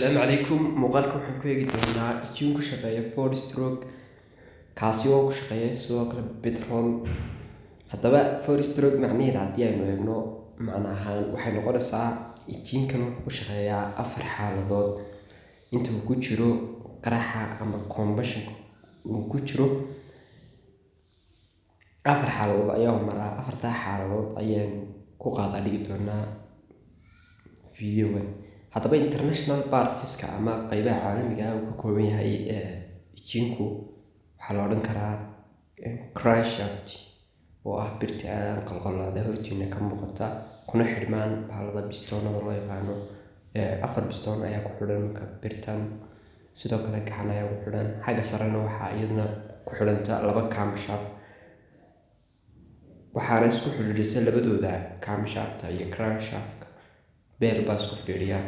Asalaamu calaykum. Muuqaalka waxaan ku eegi doonaa engine ku shaqeeya four stroke, kaasi oo ku shaqeeya sidoo kale petrol. Haddaba, four stroke macnaheeda haddii aynu eegno macno ahaan, waxay noqonaysaa engine-kan wuxuu ku shaqeeyaa afar xaaladood inta uu ku jiro qaraxa ama combustion uu ku jiro. Afar xaaladood ayaa maraa. Afartaa xaaladood ayaynu ku qaada dhigi doonaa videogan. Haddaba, international partska ama qeybaha caalamiga ah uu ka kooban yahay engine-ku waxaa la odhan karaa crankshaft, oo ah birta aan qalqalaada hortiina ka muuqata, kuna xidhmaan bahalada pistonada loo yaqaano. Afar piston ayaa ku xidhan marka birtan. Sidoo kale gacan ayaa ku xidhan. Xagga sarena waxaa iyaduna ku xidhanta laba camshaft, waxaana isku xidhiidhisa labadooda, camshafta iyo crankshaft, belt baa isku xidhiidhiya.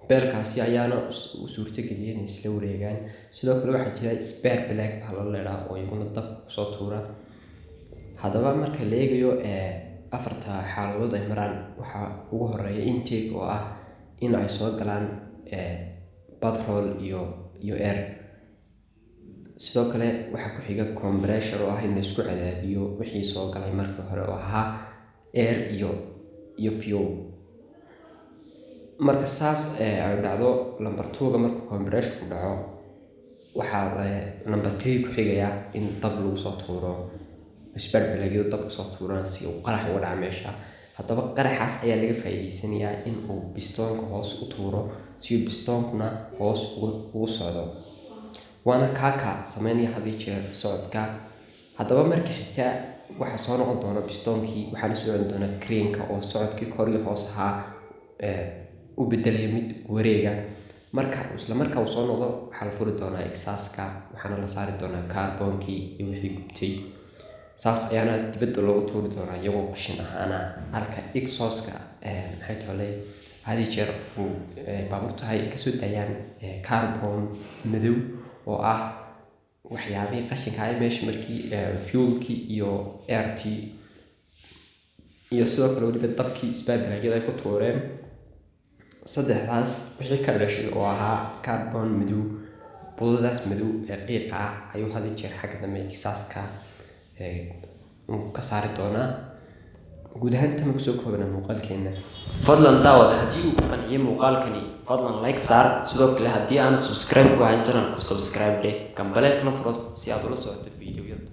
Belt-kaasi ayaana u suurtageliyay inay isla wareegaan. Sidoo kale waxaa jira spark plug bahalo la idhaah oo iyaguna dabka kusoo tuura. Haddaba, marka la eegayo afarta xaaladood ay maraan, waxaa ugu horeeya intake, oo ah in ay soo galaan petrol iyo air. Sidoo kale waxaa ku xiga compression, oo ah in la isku cadaadiyo wixii soo galay markii hore, oo ahaa air iyo fuel. Marka saas ay dhacdo, number two-ga, marka compression dhaco, waxaa number three ku xigaya in dab lagu soo tuuro, spark plug-yadu dab kusoo tuuraan si uu qarax uga dhaco meesha. Haddaba, qaraxaas ayaa laga faa'iideysanayaa in uu pistonka hoos u tuuro, si uu pistonkuna hoos ugu socdo, waana kaaka sameynaya had iyo jeer socodka. Haddaba, marka xigta waxaa soo noqon doona pistonkii, waxaana soo celin doona crank-ka, oo socodkii kor iyo hoos ahaa u bedelaya mid wareega. Marka isla marka uu soo noqdo, waxaa la furi doonaa exhaustka, waxaana la saari doonaa carbonkii iyo wixii gubtay. Saas ayaana dibadda loogu tuuri doonaa iyagoo qashin ahaana. Halka exhaustka, maxay tolay, had iyo jeer uu baabuurta ay kasoo daayaan carbon madow, oo ah waxyaabihii qashinka ah meesha markii fuelkii iyo airtii iyo sidoo kale weliba dabkii spark plugyada ay ku tuureen. Saddexdaas wixii ka dhashay, oo ahaa carbon madow, budadaas madow ee qiiqa ah, ayuu had iyo jeer xagga dambe exhaustka uu ka saari doonaa. Guud ahaan tama kusoo koobana muuqaalkeena. Fadlan daawad, haddii uu ku qanciyay muuqaalkani, fadlan like saar. Sidoo kale, haddii aanu subscribe ku ahayn channelku, subscribe dheh, gambaleelkana furo si aad ula socoto fiidiyowyada.